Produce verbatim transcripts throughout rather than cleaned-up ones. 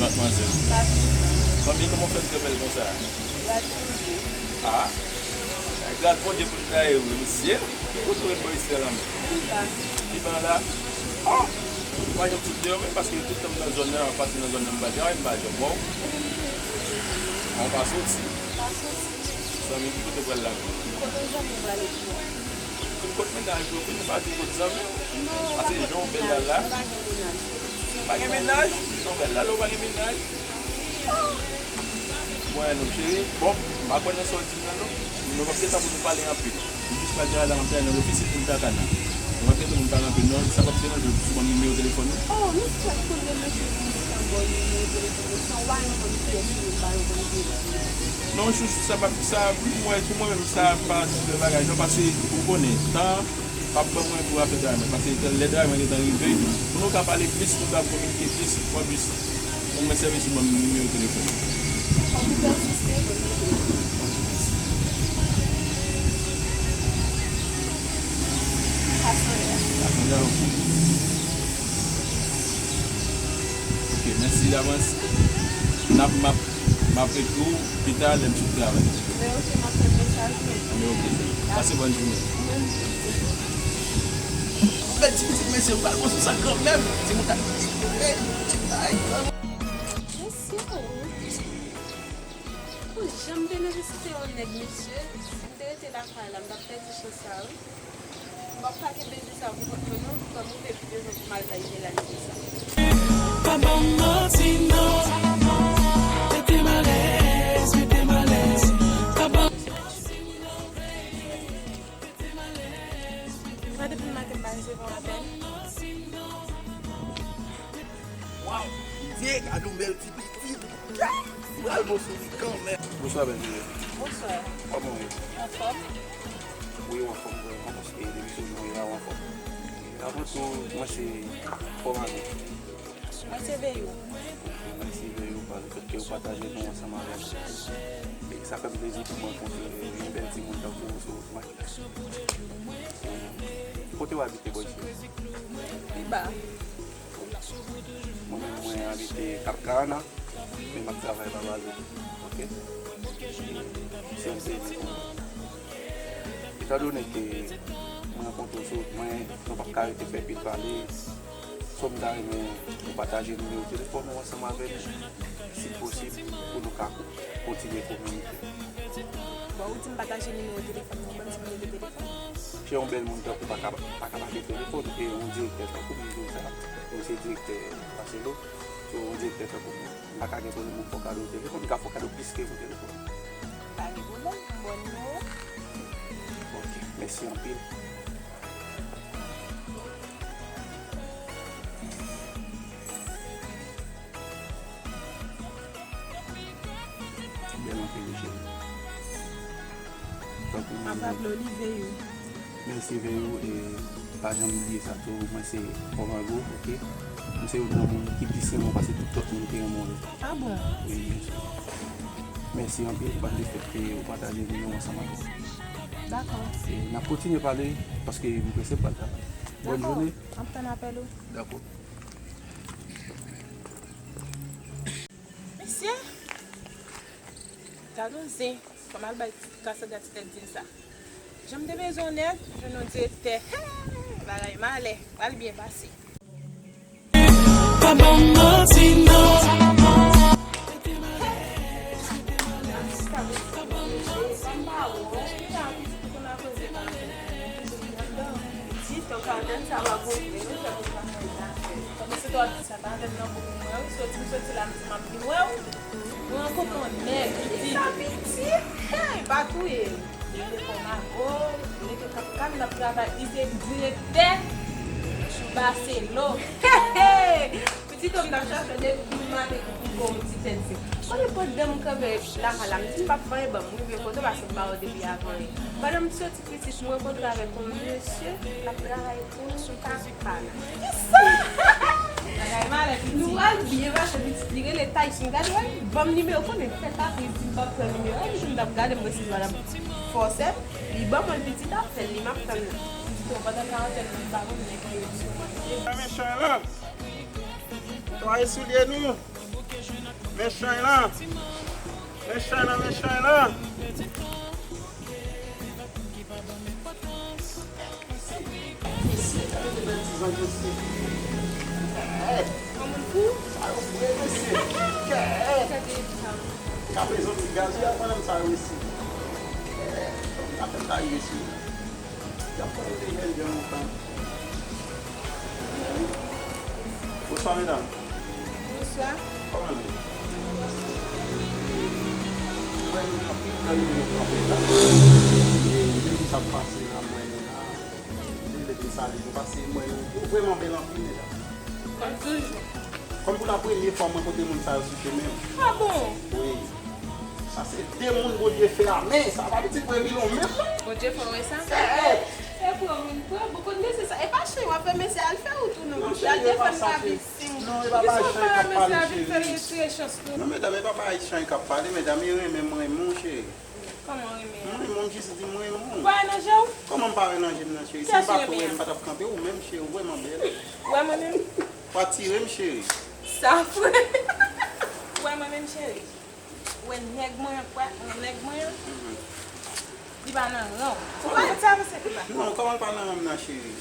Madmwazèl. Fanmi, kòman w fè l trè bèl konsa? Ah, gras Bondye pou l ta ye wi, mesye. Ki kote w ret bò isi a la menm? Liban la? Oh! M pa janm sot deyò menm, paske tout tan m nan zòn nan, m ap pase nan zòn nan, m pa janm, m pa janm wè w. An w pa soti? Zanmi, ki kote w pral la menm? Kote zanmi w prale pou mwen? Kot mennaj ou, ou pa di kot zanmi w. Pase jan w bèl la la. Pa gen mennaj? Jan w bèl la la, ou pa gen mennaj? Mwen, nou cheri, bon, m pa kwè nan sa w di m nan, non. Nou p ap gen tan pou nou pale anpil. M jis pral gen adan anpil nan ofisin pou m ta ka nan. Nou p ap gen tan pou nou pale anpil, non. Sa p ap deranje w si w ban m nimewo telefòn ou? Oh, misye, kounye a, mesye, vin desann bò nimewo telefòn ou, san w pa menm konn kiyès li, m pa menm konn kiyès li. Non, chouchou, sa p ap, sa, pou mwen, pou mwen menm, sa pa ti bagay, non, paske ou konnen, tan p ap ban mwen pou afè travay mwen, paske lè travay mwen gentan rive, pou nou ka pale plis, nou ka kominike plis, mwen plis, mwen sèvi sou ban m nimewo telefòn. Fòk ou pèsiste, ban m nimewo telefòn. Asanlè, ok. Ok, mèsi davans. N ap, m ap, m ap ekri w pita lè m sot travay. Men ok, m ap tann mesaj ou. Men ok, cheri. Pase bòn jounen. Ou menm tou. Bèl ti pitit mesye, m pral pran sou sa kanmenm. Ti mouda. Hey, ti bagay. Mesye, oh. Pou jan m te nesesite yon nèg, mesye, si m te rete lakay la, m t ap pèdi chans sa, wi. M p ap ka kenbe di sa pou kont mwen, non, fò m rive pi devan pou m al bay Melanie di sa. Pa ban m manti, non. Mete m alèz, mete m alèz. Pa ban m manti, non, baby. Mete m alèz, mete m alèz. Gade depi maten m pa resevwa apèl. Waw, Bondye, gade yon bèl ti pitit. Pral bon sou li kanmenm. Bonswa, bèl Juliette. Bonswa. Kòman w ye? Anfòm? Wi, w anfòm vrèman, paske depi sou jan w ye la, w anfòm. Avan tou, mwen se Kòman w ye? Mwen se Veyou. Mwen se Veyou, pa lefètke w pataje non ansanm avè m. E sa fè m plezi pou mwen rankontre yon bèl timoun tankou w sou wout mwen. Kote w abite, bò isi? Pi ba. Mwen menm, mwen abite Cap Cana, men m ap travay Babazon. Ok? Se yon plezi pou mwen. Etandone ke mwen rankontre w sou wout mwen, nou p ap ka rete fè pil pale. So, m ta renmen ou pataje nimewo telefòn ou ansanm avè m, si posib, pou nou ka kontinye kominike. Bon, ou di m pataje nimewo telefòn mwen, ban m ti nimewo telefòn. Se yon bèl moun tankou w pa ka, pa ka pale telefòn, e yon direktè tankou m, m di w sa, mwen se direktè Marcelo, so yon direktè tankou m, m pa ka gen pwoblèm pou m fè w kado telefòn, m ka fè w kado plis ke yon telefòn. Pa gen pwoblèm, m ba w nimewo. Ok, mèsi anpil. Bèl anpil wi, cheri. Tankou mwen menm. M ap raple w li Veyou. Mèsi Veyou, e pa janm bliye sa tou, mwen se Kòmango, ok? Mwen se youn nan moun ki plis renmen w pase tout lòt moun ki renmen w yo. Ah bon? Wi, byen si. Mèsi anpil pou lefètke ou pataje nimewo ansanm avè m. Dakò. E n ap kontinye pale, paske m prese pou al travay. Bòn jounen. Dakò. M ap tann apèl ou. Dakò. Mesye, gad yon zen, fò m al bay ti Kasandra ti tèt di l sa. Jan m te bezwen yon nèg, jwenn yon direktè. Hey! Bagay malè, pral byen pase. Pa ban m manti, non. Hey! Sa m pa wè w, sa pitit ou konn ap koze la. Pitit ou konn ap koze la. Sa pa bon, men nou fè pou n pa fè zafè. Kòmanse twò Sa pa avè m nan bouch mwen wi, soti m soti la m di m ap vin wè w. Mwen rankontre yon nèg, li di. Sa pitit, hey, pa touye m. Li te Kòmango, li te Kap Cana, l ap travay, li se direktè Baselo. Hey, hey! Pitit m t ap chache depi maten pou m fè yon ti tèt di. Kote pandan m kanpe lakay la, m di m p ap fè anyen, ban m rive kote w, paske m pa wè w depi avan yè. Pandan m soti pitit, m rankontre avèk yon mesye k ap travay Kisa? Nou pral byen mache pitit, li rele Tyson, gade wè, ban m nimewo, konnen fè kapriz, di m p ap pran nimewo, e pitit m t ap gade m resevwa l ap fòse m, li ban mwen l pitit ap fè l, li m ap tann li. Pitit ou pandan karantèn nan, li pa konn nèg li. Mechan la. Netwaye soulye nou. Men chay lan! Men chay lan, men chay lan! Mesye, gade de bèl ti zang, mesye. Kèt! Yon moun fou? Sa yo fre, mesye. Kèt! Gade sa. Ka bezwen ti gaz, wi, a pandan sa yo, mesye. Kèt! Sa fè sa, mesye. Y ap pale de jènjan lontan. Bonswa, medam. Bonswa. Kòman nou ye? Mwen, nou nan pi gran nivo kanpe la. E, depi sa pase la, mwen, nou la. Mwen, depi sa, nou pase, mwen, nou vrèman bèl anpil, medam. Kòm toujou. Kòm pou la premye fwa, mwen kote moun sa yo sou chemen m. A bon? Wi. Sa se de moun Bondye fè a men. Sa pa pitit mwen milon menm, non. Bondye fè w wè sa? Kèt! E pran moun pran, bon, konn mesye sa. E pa chay w ap fè mesye al fè ou tou, non, monchè. Al defann lavi fi w. Non, e pa bay chay k ap pale, cheri. Non, medam, e pa bay chay k ap pale, medam, e renmen m renmen w, cheri. Kòman renmen an? M renmen w, m jis di m renmen w. Ou pa wè nan je w? Kòman m pa wè nan je m nan, cheri? Si m pa t wè, m pa t ap kanpe ou menm, cheri, ou vrèman bèl. Ou wè mwen menm? W atire m, cheri. Sa vre. Ou wè mwen menm, cheri? Ou wè nèg mwen an, ou wè nèg mwen an? Li pa nan ran w. Ou pa wè sa, mesye, li pa. Non, kòman l pa nan ran m nan, cheri?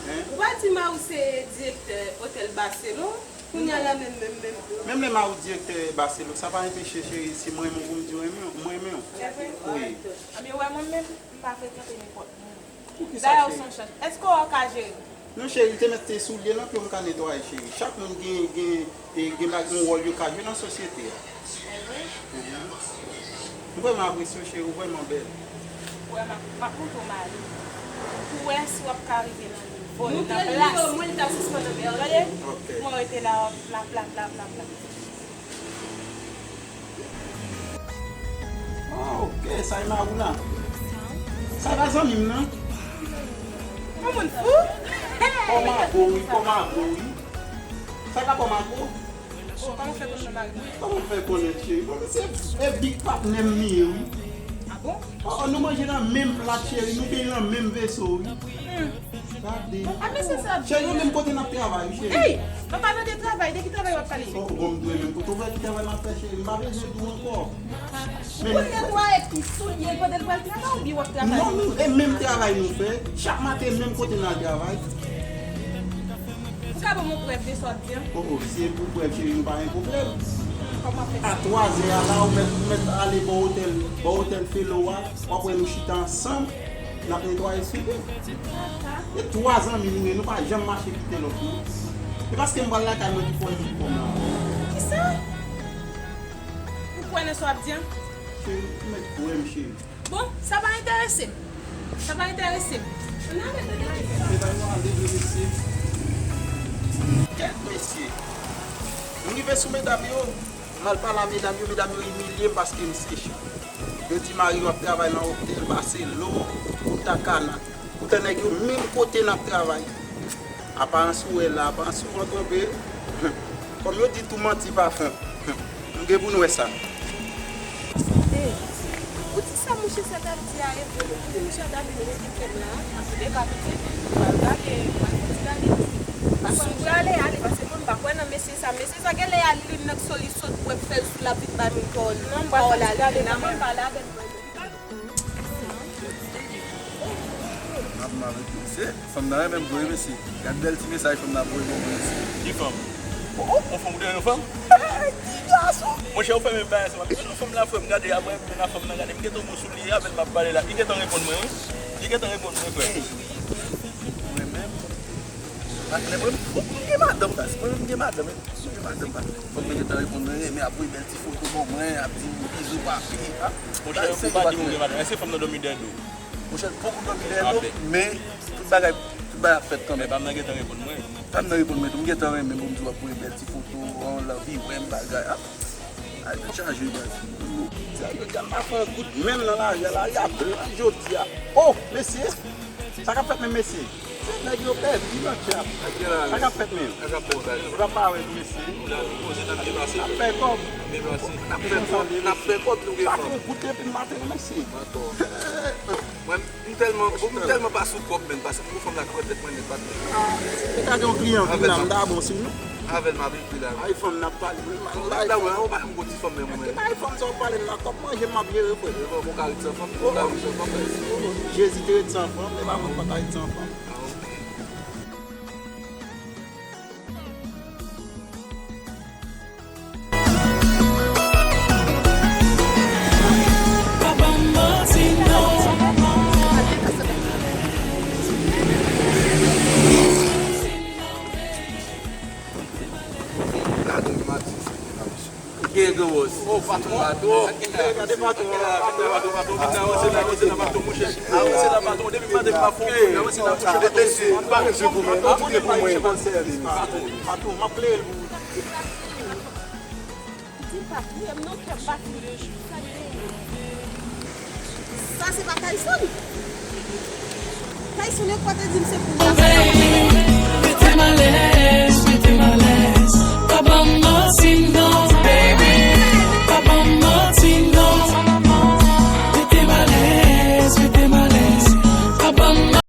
Hein? Ou pa di mari w se direktè otèl Barcelone? Kounye a la menm, menm, menm. Menm lè mari w direktè Barcelone, sa pa anpeche, cheri, si m renmen w pou m di w renmen w, m renmen w. Se vre? Wi. Ebyen, ou wè mwen menm, m pa frekante nenpòt moun. Dayè, ou se yon chans. Èske w ka jere m? Non, cheri, li te mete soulye nan pye w, m ka netwaye, cheri. Chak moun gen, gen, e, gen bag, yon wòl yo ka jwe nan sosyete a. Evre? Mhm. M vrèman apresye w, cheri, ou vrèman bèl. Ou wè, m ap, m ap montre w mari. Pou wè si w ap ka rive nan nivo l, nan plas. Montre l nivo mwen, li t ap sispann anmède. Tande? Ok. Mwen rete la, w ap pla, pla, pla, pla, pla. Ah, ok, sa e mari w la. Sa e pa zanmi m nan? Yon moun fou? Kò mago, wi, kò mago, wi. Sa e pa kò mago? Oh, kòman w fè konn non mari m? Kòman w fè konnen, cheri? Bon, se, e big patnè m li ye, wi. Ah bon? Oh, oh, nou manje nan menm plat, cheri, nou benyen nan menm veso, wi. Hmm. Gade. Bon, a mesye sa ap di. Cheri, menm kote n ap travay, wi, cheri. Ey! An palan de travay, de ki travay w ap pale? Oh, bon, m dwe menm kote. Ou wè ki travay m ap fè, cheri? M pa bezwen di w ankò. Ou konn netwaye ti soulye l pandan l pral travay oubyen w ap travay? Non, nou, e menm travay nou fè. Chak maten, menm kote n al travay. Ou ka ban m yon prèv de sa w ap di an? Oh, oh, si e pou prèv, cheri, nou pa gen pwoblèm. Hmm, kòman w ap fè sa? A twazè a la, ou mèt, ou mèt ale bò otèl, bò otèl Felo a. W ap wè nou chita ansanm, n ap netwaye soupe. E twa zanmi nou ye, nou pa janm mache kite lòt, non. E paske m pral lakay mwen ki fè w vin kòm la. Kisa? Ou kwè nan sa w ap di an? Cheri, ou mèt kwè m, cheri. Bon, sa pa enterese m. Sa pa enterese m. Ann ale, tande. Medam yo ale vre, mesye. Kèt, mesye. M rive sou medam yo. M al pale a medam yo, medam yo imilye m paske m se chan. Yo di mari yo ap travay nan otèl Barcelone, Punta Cana. Poutan nèg yo menm kote n ap travay. Aparans ou wè la, aparans ou an tonbe. Kòm yo di tou manti pa fon. Nou gen pou n wè sa. Tande, ou di sa mouche sa t ap di a e vre, pou ki mouche a ta vin rete kè m la? Antouleka, pitit, m pral gade, m pral fè ti gade. Paske m prale ale, paske mwen m pa kwè nan mesye sa. Mesye sa genlè a li menm nan soli sot bwè fè l sou l ap vin bay moun pawòl. Non, m pral fè ti gade kanmenm. Pale avè m. M ap mal wi. Se fanm nan renmen m vre mesye. Gad bèl ti mesaj fanm nan voye ban mwen mesye. Ki fanm? Oh, oh, yon fanm ou te renmen yon fanm? Hey, ki gason! Monchè, ou fè menm bagay sa. M ap di nou fanm la frè m gade apre m la fanm nan gade. M gentan bon sou li avè l m ap pale la. Li gentan reponn mwen wi. Li gentan reponn mwen frè. Mwen menm. Patnè mwen, m gen madanm baz. Mwen menm m gen madanm. Sou gen madanm pa. Fòk mwen gentan reponn mwen renmen ap voye bèl ti foto ban mwen, ap di m bizou papi. Monchè, ou pa di m ou gen madanm. Èske fanm nan dòmi dèyè do? Monchè, l poko dòmi dèyè do, men tout bagay, tout bagay ap fèt kanmenm. Men pa m nan gentan reponn mwen. Pa m nan reponn mwen tou, m gentan renmen pou m di w ap voye bèl ti foto, an, l anvi wè m bagay. Ay, tèt chaje baz. Sèlman m pa fè yon goud menm nan lari a, lari a blan jodi a. Oh, mesye! Sa k ap fèt menm mesye? Se nèg yo pèdi nan tchèp. Sa k ap fèt menm? Sa k ap fèt, guys? Ou pa pare pou mesye? N ap fè kòb. N ap fè kòb, n ap fè kòb, nou gen fanm. Sa fè yon goute epi maten nan mesye. Mwen, m tèlman, m tèlman pa sou kòb, menm, paske pou fanm la k pran tèt mwen nèt, patnè. Ah, se ta gen yon kliyan vin la, m ta bon sou nou. Avè l m ap ekri la. Ay, fanm nan ap pale. Mwen, mwen, mwen, la, mwen, ou pa yon gwo ti fanm menm, mwen. Ki bagay fanm sa w pale m nan? Kòb manje m ap jere, frè. Ou ka ret san fanm? Ou ka ret san fanm, frè. Jezi te ret san fanm, e pa mwen k pa ka ret san fanm. Ah, ok. Gade maten sa gen la, mesye. Gen gwo wòz. Oh, patwon. Patwon. Gade patwon. Patwon, patwon, patwon. Vin avanse la, avanse la, patwon, monchè. Avanse la, patwon. Depi maten m pa fè yon moun. Avanse la, monchè. Patwon, patwon, m ap plede l pou ou. Di pa kriye m non, kè m pa kriye. Sa se pa Tyson? Tyson, e kwa te di m se pou mwen.